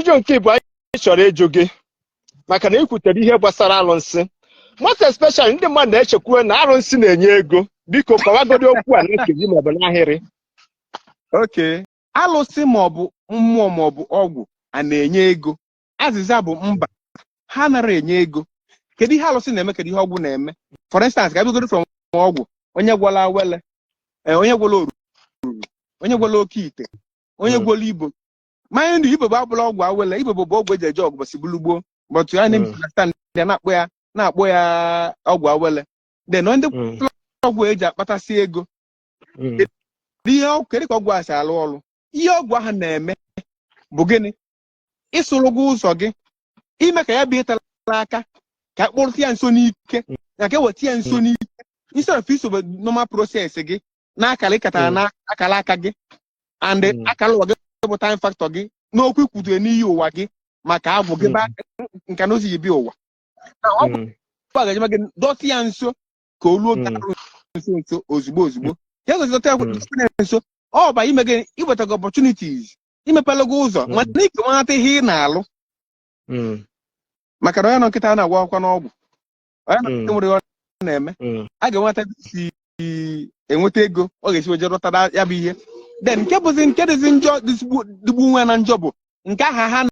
Ajụjụ nke ịbụ anyị chọrọ ịjụ gị, maka na ị kwutere ihe gbasara alụnsị, most especially ndị mmadụ na-echekwuwe na arụnsị na-enye ego. Biko kọwagodi okwu a na nkeji maọbụ n'ahịrị. Okay, alụsị maọbụ mmụọ maọbụ ọgwụ a na-enye ego? Azịza bụ mba, ha nara enye ego. Kedu ihe alụsị na-eme? Kedu ihe ọgwụ na-eme? For instance, ka abịagoro from ọgwụ, onye gwọla awele, onye gwọla oruru, onye gwọla oke ite, onye gwọla ibo. Mind you, ibo bụ abụla ọgwụ awele. Ibo bụ ọgwụ eji eje ọgụ bọsị bulu gboo, but ya na-understand ya, na-akpọ ya ọgwụ awele. Then ndị ọgwụ eji akpatasị ego. Ihe kedu ka ọgwụ a si alụ ọrụ? Ihe ọgwụ ahụ na-eme bụ gịnị? Ịsụrụ gị ụzọ gị, ime ka ya bụ ịtara aka, ka akpụrụta ya nso n'ike, na ka eweta ya nso n'ike, instead of isobe normal process gị na akara ịkatara na akara aka gị and akara ụwa gị bụ time factor gị n'okwu ikwutere n'iyi ụwa gị maka agwụ gị ba nka na ozi yi bịa ụwa na ọgwụ a ga-ejema gị dọtị ya nso ka o luo gị arụ nso nso ozugbo ozugbo. Ya gosi dọta ya dọta ya nso, ọ ba ime gị iweta gị opportunities, imepela gị ụzọ, mana ike nwata ihe ị na-alụ, maka na onye nọ nkịta na-agwa akwụkwọ n'ọgwụ, onye nọ nkịta nwere ihe ọ na-eme, a ga-enweta ebe isi enweta ego ọ ga-esi weje rọtara ya bụ ihe. Then nke bụzi nke dịzi njọ, dịgbu nwe na njọ, bụ nke aha ha.